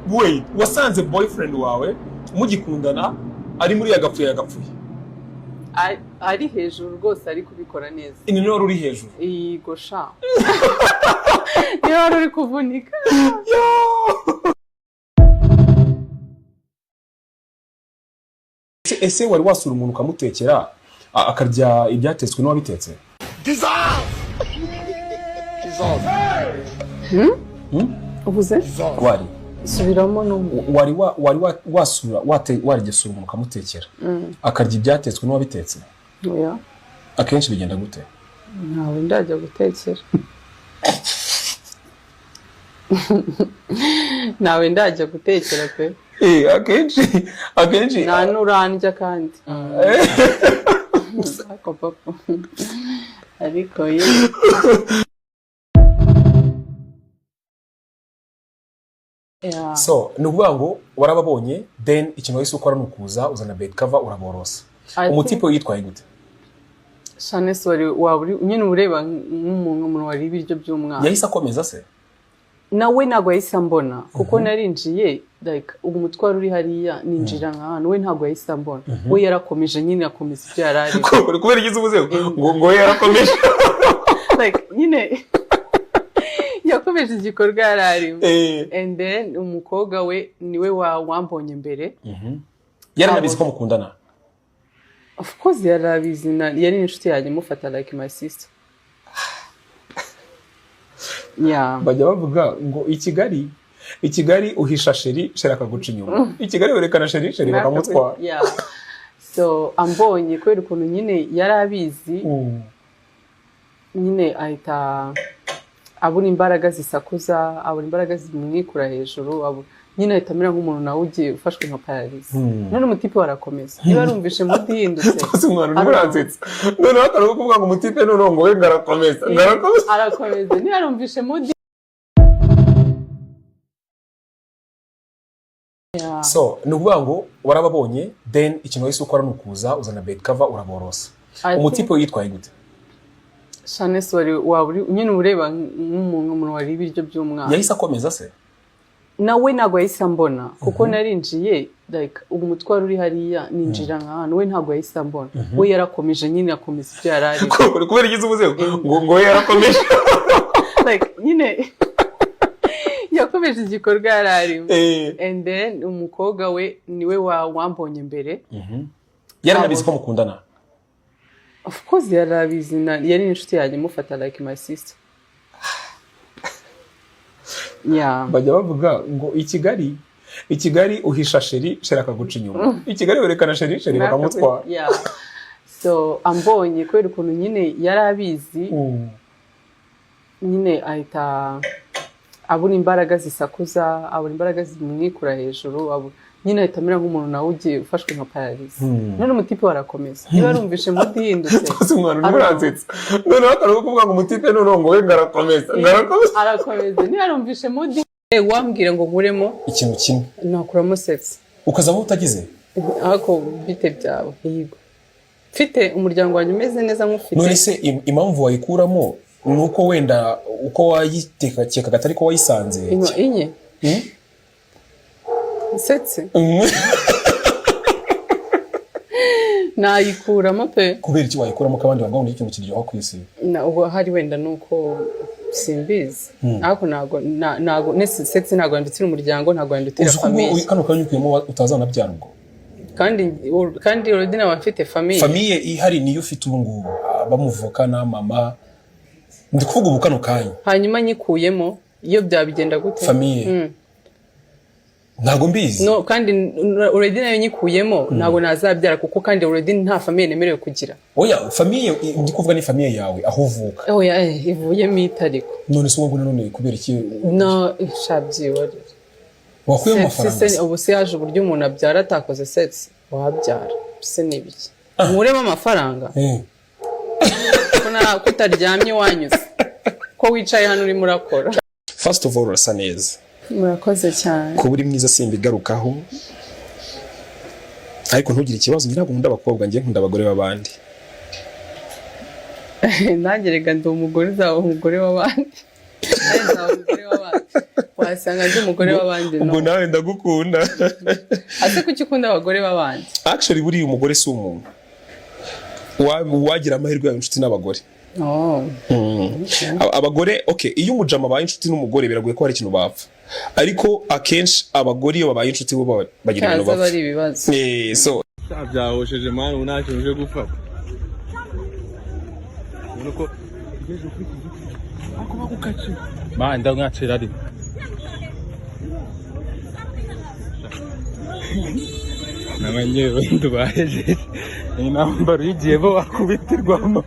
Wait, wasanze boyfriend wawe mugikundana ari muri yagapfuye yagapfuye? Ari hejuru rwose, ari kubikora neza. Ni niwe wari uri hejuru? Yego sha, niba wari uri kuvunika. Ese wari wasura umuntu ukamutekera, akarya ibyatetswe n'uwabitetse? Ubuze? Wari Subiramo n'umwe. Wari wari wasura warigesura umuntu ukamutekera, akarya ibyatetswe n'uwabitetse? Oya. Akenshi bigenda gute? Ntawe ndajya gutekera, ntawe ndajya gutekera pe. Akenshi Nta n'urandya kandi. Ariko papa, ariko ye. Yeah. So ni ukuvuga ngo warababonye, then ikintu wahise ukora ni ukuza uzana bed cover uraborosa. I Umutipe we yitwaye gute? Shanesi, wari waba uri nyine ureba nk'umuntu wariye ibiryo by'umwana. Yahise akomeza se? Nawe ntabwo yahise ambona, kuko narinjiye, like umutwe wari uri hariya, ninjira nka hano, we ntabwo yahise ambona. We yarakomeje nyine, akomeza ibyo yari arimo. Kubera igize ubuze ngo we yarakomeje? Like nyine yakomeje igikorwa yari arimo, and then umukobwa we niwe wambonye mbere. Yaranabizi ko mukundana? Of course yari abizi, yari inshuti yanjye, mufata like my sister, yeah. Bajya bavuga ngo i Kigali uhisha chéri, chéri akaguca inyuma. I Kigali werekana chéri, chéri bakamutwara. Yeah. So ambonye, kubera ukuntu nyine yari abizi, nyine ahita abura imbaraga zisakuza, abura imbaraga zimwikura hejuru, nyine ahita amera nk'umuntu nawe ugiye ufashwe nka paralysie. None umutipe warakomeza, niba arumvishe mood ihindutse. Ese umwana urimo uransetsa, noneho akaruhuko kuvuga ngo umutipe noneho ngo we ngarakomeza ngarakomeza. Arakomeza, niba arumvishe mood. Yeah. So ni ukuvuga ngo warababonye, then ikintu wahise ukora ni ukuza uzana bed cover uraborosa. Umutipe we yitwaye gute? Shanesi, wari waba uri nyine ureba nk'umuntu wariye ibiryo by'umwana. Yahise akomeza se? Nawe ntabwo yahise ambona, kuko narinjiye, like umutwe wari uri hariya, ninjira nka hano, we ntabwo yahise ambona. We yarakomeje nyine, akomeza ibyo yari arimo. Kubera igize ubuze ngo we yarakomeje? Like nyine yakomeje igikorwa yari arimo, and then umukobwa we niwe wambonye mbere. Yaranabizi ko mukundana? Of course yari abizi, yari inshuti yanjye, mufata like my sister, yeah. Bajya bavuga ngo i Kigali uhisha chéri, chéri akaguca inyuma. I Kigali werekana chéri, chéri bakamutwara. Yeah. So ambonye, kubera ukuntu nyine yari abizi, nyine ahita abura imbaraga zisakuza, abura imbaraga zimwikura hejuru, nyine ahita amera nk'umuntu nawe ugiye ufashwe nka paralysie. None umutipe warakomeza, niba arumvishe mood ihindutse. Ese umwana urimo uransetsa, noneho akaruhuko kuvuga ngo umutipe noneho ngo we ngarakomeza ngarakomeza. Arakomeza, niba arumvishe mood. Wambwira ngo nkuremo ikintu kimwe? Nakuramo sex. Ukazabaho utagize? Ariko bite byawe? Yego, mfite umuryango wanjye umeze neza nk'ufite. None se impamvu wayikuramo ni uko wenda uko wayitekekaga atari ko wayisanze? Inye? Hmm? Nsetse? Nayikuramo pe. Kubera iki wayikuramo ko abandi bavuga ngo ni ikintu kiryoha ku isi? Ubwo hari wenda nuko simbizi, ariko ntago sex ntabwo yandutira umuryango, ntabwo yandutira Uzi ko ubwo famille. Kano kanya ukuyemo utazanabyara ubwo? Kandi already naba mfite famille. Famille ihari niyo ufite ubu ngubu, bamuvukana mama, ndi kuvuga ubu kano kanya. Hanyuma nyikuyemo iyo byabigenda gute? Famille? Ntabwo mbizi. No, kandi already nayo nyikuyemo ntabwo nazabyara, kuko kandi already nta famille nemerewe kugira. Oya, famille ndi kuvuga ni famille yawe aho uvuka. Oya, ivuyemo itariko. None se wowe nanone kubera iki? No shabyihorera. Wakuyemo Sex amafaranga se se? Ubu se haje uburyo umuntu abyara atakoze sex? Wabyara se ni ibiki? Nkuremo amafaranga? Ko utaryamye wanyuze, ko wicaye hano urimo urakora? First of all, urasa neza. Murakoze cyane. Kuba uri mwiza simbigarukaho, ariko ntugire ikibazo, njye ntabwo nkunda abakobwa, njye nkunda abagore b'abandi. Nanjye reka ndi umugore, uzaba umugore w'abandi. Nanjye nzaba umugore w'abandi. Wasanga ndi umugore w'abandi. Ubwo No. nawe ndagukunda. Ase kuki ukunda abagore b'abandi? Actually, buriya umugore si umuntu. Wagira amahirwe yawe inshuti n'abagore. Oh. Abagore, okay, iyo umujama abaye inshuti n'umugore, biragoye ko hari ikintu bapfa, ariko akenshi abagore iyo babaye inshuti bo bagira ibintu Cyaza bapfa. bari ibibazo. So Byahosheje man, ubu nta kintu uje gufata. Ubona ko igeze kuri iki giti ako bagukaciye man, ndamwacira ari n'abanyewe ndubahejeje iyi ntambaro uyigiye bo wakubitirwamo.